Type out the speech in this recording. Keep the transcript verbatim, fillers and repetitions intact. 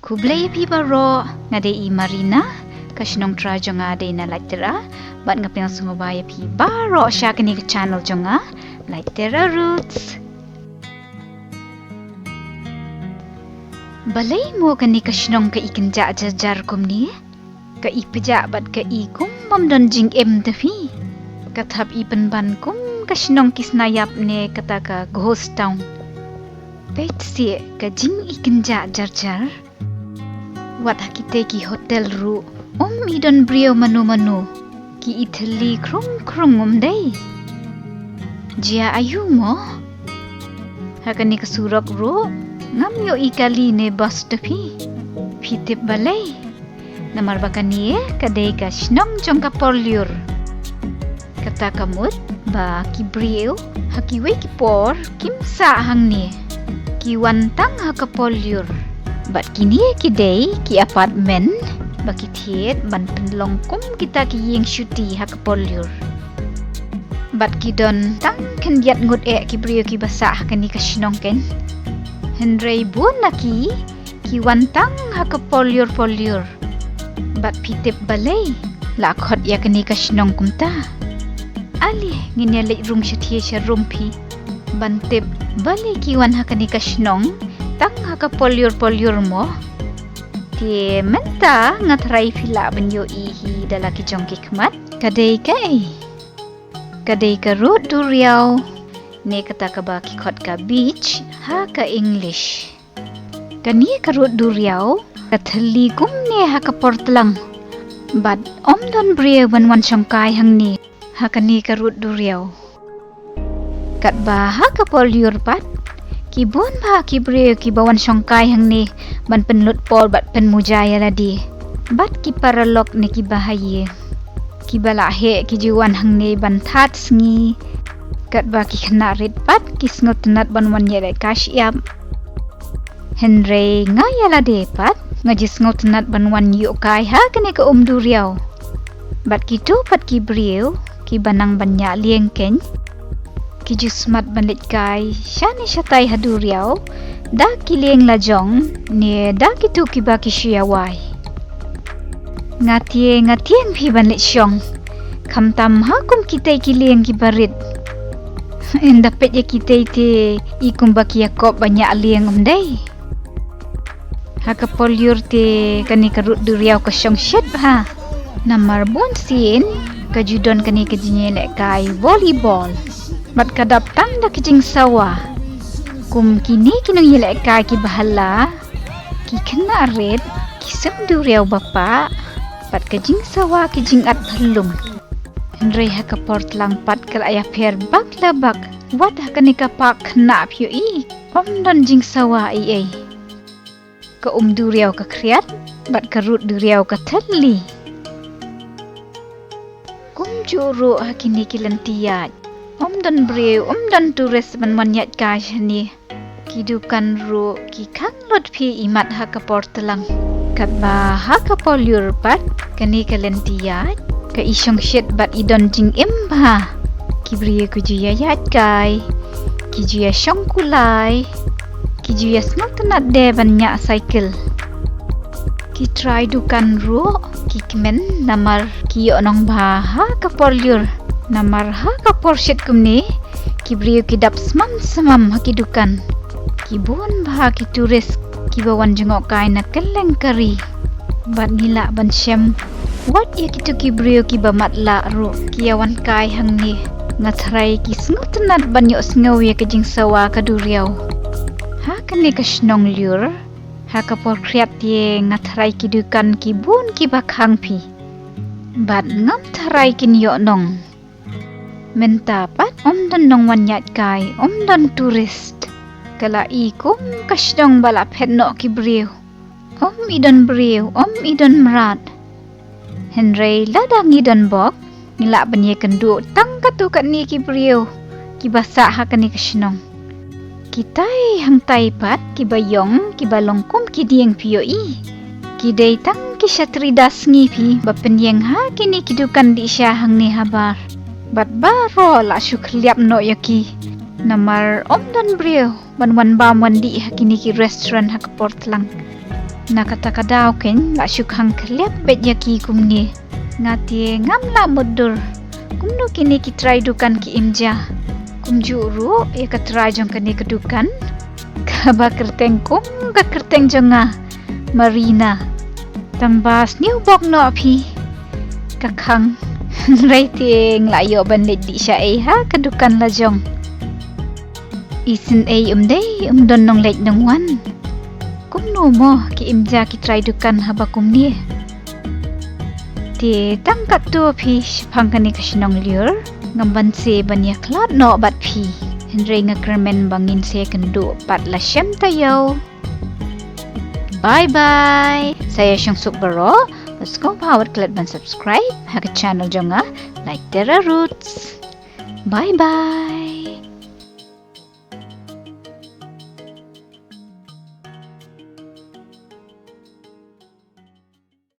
Khublei ïa phi baroh, nga dei i Marina, ka shnong trai jong nga dei na Laittera, bad nga pdiang sngewbha ïa phi baroh sha kane ka channel jong nga, Laittera Roots. Balei mo kane ka shnong ka i kynjah jarjar kumne? Ka i pjah bad ka i kum bym don jingim te phi. Ka thap i pynban kum ka shnong ki snayap ne kata ka ghost town. Peit seh ka jing i kynjah jarjar. Wat ha kitei ki hotel ruh um i don briew mano mano. Ki i thylli khrung khrung um dei. Jia aïu mo? Ha kane ka surok ruh ngam ïohi kali ne bus te phi. Phi tip balei? Namar ba kane ka dei ka shnong jong ka por lyiur. Kata ka mut ba ki briew ha kiwei ki por kim sah hangne. Ki wan tang ha ka por lyiur. Bad kine ki dei ki apartment ba ki thied ban pynlong kum kita ki ïing shuti ha ka por lyiur. Bad ki don tang khyndiat ngut eh ki briew kiba sah ha kane ka shnong keiñ. Hynrei bun na ki, ki wan tang ha ka por lyiur por lyiur. Bad phi tip balei la khot ïa kane ka shnong kumta? Ale ngin ïa leit rung shathie sharum phi ban tip balei ki wan ha kane ka shnong tang ha ka por lyiur por lyiur mo. Te mynta nga tharai phi lah ban ïohi hi da la ki jong ki khmat. Ka dei kaei? Ka dei ka rud duriaw, ne kata kaba ki khot ka beach ha ka English. Kane ka rud duriaw ka thylli kumne ha ka por tlang. Bad um don briew ban wan shongkai hangne ha kane ka rud duriaw. Katba ha ka por lyiur pat, ki bun bha ki briew kiba wan shongkai hangne ban pynlut por bad pynmuja ïa lade. Bad ki paralok ne kiba ha ïing, kiba la heh ki ju wan hangne ban thad sngi. Katba ki khynnah rit pat ki sngewtynnat ban wan ïalehkai shyiap. Hynrei nga ïa lade pat nga ju sngewtynnat ban wan ïuhkai ha kane ka um duriaw. Bad kito pat ki briew kiba nang ban ñiah lieng keiñ, ki ju smat ban leit kai shane shatai ha duriaw da ki lieng lajong ne da kito kiba ki shu ïa wai. Nga tieng, nga tieng phi ban leit shong, khamtam ha kum kitei ki lieng kiba rit. Ynda peit ïa kitei te i kumba ki ïakop ban ñiah lieng, ym dei? Ha ka por lyiur te kane ka rud duriaw ka shong shet bha. Namar bun sien ka ju don kane ka jingïalehkai volleyball. Bad ka dap tang da ka jingsawa. Kum kine ki nongïalehkai kiba hala, ki khynnah rit, ki sum duriaw bapah, bad ka jingsawa ki jingat phyllung. Hynrei ha ka por tlang pat ka la ïapher bak la bak. Wat ha kane ka park khynnah phi ïohi, ym don jingsawa ei ei. Ka um duriaw ka khriat, bad ka rud duriaw ka thylli. Kumjuh ruh ha kine ki lynti ïaid, ym don briew, ym don tourist ban wan ïaid kai shane. Ki dukan ruh ki khang lut phi imat ha ka por tlang. Katba ha ka por lyiur pat kane ka lynti ïaid ka i shong shet bad i don jingim bha. Ki briew ki ju ïa ïaid kai, ki ju ïa shong kulai, ki ju ïa sngewtynnat de ban ñiah cycle. Ki trai dukan ruh ki kmen namar ki ïoh nongbha ha ka por lyiur. Namar ha ka por shet kumne ki briew ki dap smam smam ha ki dukan. Ki bun bha ki tourist kiba wan jngoh kai na kylleng ka ri. Bad ngi lah ban shem wat ïa kito ki briew kiba matlah ruh ki ïa wan kai hangne. Nga tharai ki sngewtynnat ban ïohsngew ïa ka jingsawa ka duriaw. Ha kane ka shnong lyiur, ha ka por khriat te nga tharai ki dukan ki bun kiba khang phi. Bad ngam tharai kin ïoh nong. Mynta pat ym don nongwan ïaid kai, ym don tourist. Ka la i kum ka shnong ba la phet noh ki briew. Ym i don briew, ym i don mrad. Hynrei lada ngi don bok, ngi lah ban ïakynduh tang katto katne ki briew kiba sah ha kane ka shnong. Kitai hangtai pat kiba ïong kiba long kum ki dieng phi ïohi. Ki dei tang ki shatri da sngi phi ba pynïeng ha kine ki dukan dih sha hangne habar. Bad baroh la shu khylliap noh ïa ki. Namar ym don briew ban wan bam wan dih ha kine ki restaurant ha ka por tlang. Na kata ka daw kein la shu khang khlep beit ïa ki kumne. Nga te ngam lah mutdur. Kumno kine ki trai dukan ki im ja. Kumjuh ruh ïa ka trai jong kane ka dukan. Kaba kyrteng kum ka kyrteng jong nga. Marina. Tang ba sniew bok noh phi. Ka khang. Hynrei te nga la ïoh ban leit dih shaei ha ka dukan la jong. Isynei um dei um don nongleit nongwan. Kumno mo ki im ja ki trai dukan haba kumne. Te tang katto phi shaphang kane ka shnong Lur. Ngam banse ban ïakhlad noh bad phi. Hynrei nga kyrmen ba ngin sa ïakynduh pat la shem taïew. Bye bye. Sa ïa shong suk baroh. Bad sngewbha wat klet ban subscribe ha ka channel jong nga, Like Terra Roots. Bye bye.